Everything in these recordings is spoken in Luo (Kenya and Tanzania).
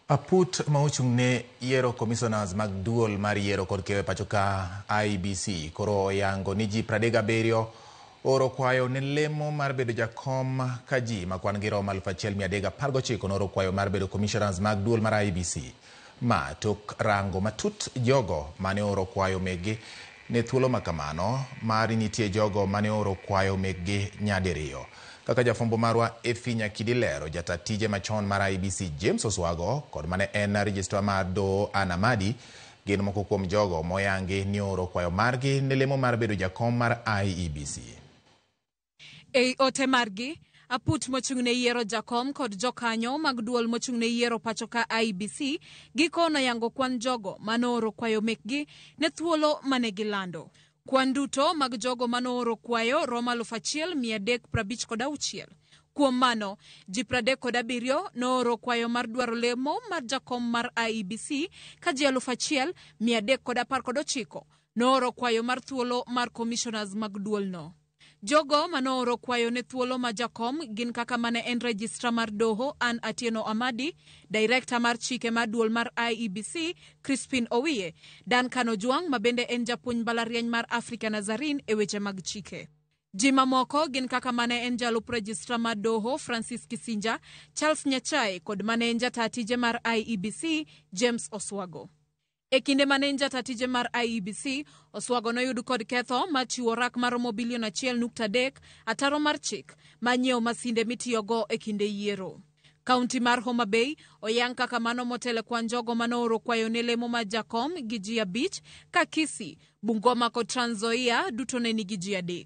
Aput ma ochung' ne yiero commissioners mag duol mar yiero kod keyo e pacho ka IEBC koro oyango ni ji 37 oro kwayo ne lemo mar bedo jakom ka ji ma kwan gi romo 1319 nooro kwayo mar bedo commissioners mag duol mar IEBC. Ma tok rango matut jogo mane ooro kwayo mekgi ne thuolo ma kamano mar nitie jogo mane ooro kwayo mekgi nyadiriyo. Kaka jafwambo marwa Effie Nyakidi lero, jata tije machon mar IEBC James Oswago kod mane en registrar mar doho Ann Amadi gin moko kuom jogo moyangi ni ooro kwayo margi ne lemo mar bedo jakom mar IEBC. Ei ote margi, aput mochung'ne yiero jakom kod jokanyo mag duol mochung'ne yiero pacho ka IEBC giko noyango kwan jogo manooro kwayo mekgi ne thuolo mane gilando. Kwan duto mag jogo manooro kwayo romo 1356. Kuom mano, ji 37 nooro kwayo mar dwaro lemo mar jakom mar IEBC ka ji 1319 nooro kwayo mar thuolo mar commissioners mag duolno. Jogo manooro kwayo ne thuolo ma jakom gin kaka mane en registrar mar doho Ann Atieno Amadi, director mar chike mar duol mar IEBC Crispin Owiye, Duncan Ojwang' ma bende en japuonj mbalariany mar Africa Nazarene e weche mag chike. Ji mamoko gin kaka mane en jalup registrar mar doho Francis Kisinja, Charles Nyachae kod mane en jata tije mar IEBC James Oswago. E kinde mane en jata tije mar IEBC, Oswago noyud kod ketho mar chiwo rak maromo bilion 1.3 ataro mar chik mar nyiewo masinde mitiyogo e kinde yiero. Kaunti mar Homa Bay oyang kaka mano motelo kwan jogo manooro kwayo ne lemo mar jakom gi ji 5 ka Kisii, Bungoma kod Trans Nzoia duto ne nigi ji 3.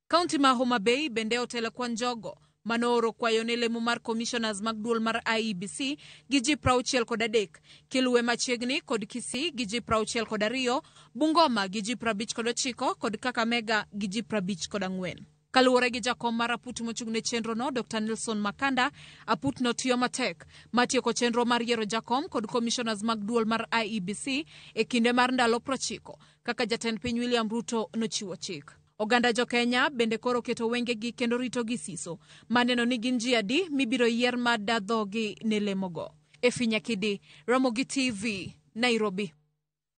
Kaunti ma Homa Bay bende otelo kwan jogo manooro kwayo ne lemo mar commissioners mag duol mar IEBC gi ji 63, kiluwe machiegni kod Kisii gi ji 62, Bungoma gi ji 59 kod Kakamega gi ji 54. Kaluwore gi jakom mar aput mochung' ne chenrono Dr. Nelson Makanda, aput no tiyo matek mar tieko chenro mar yiero jakom kod commissioners mag duol mar IEBC e kinde mar ndalo 90 kaka jatend piny William Ruto nochiwo chik. Oganda jo Kenya bende koro keto wengegi kendo rito gi siso maneno ni gin ji adi mibiro yier mar da dhogi ne lemogo. Effie Nyakidi, Ramogi TV, Nairobi.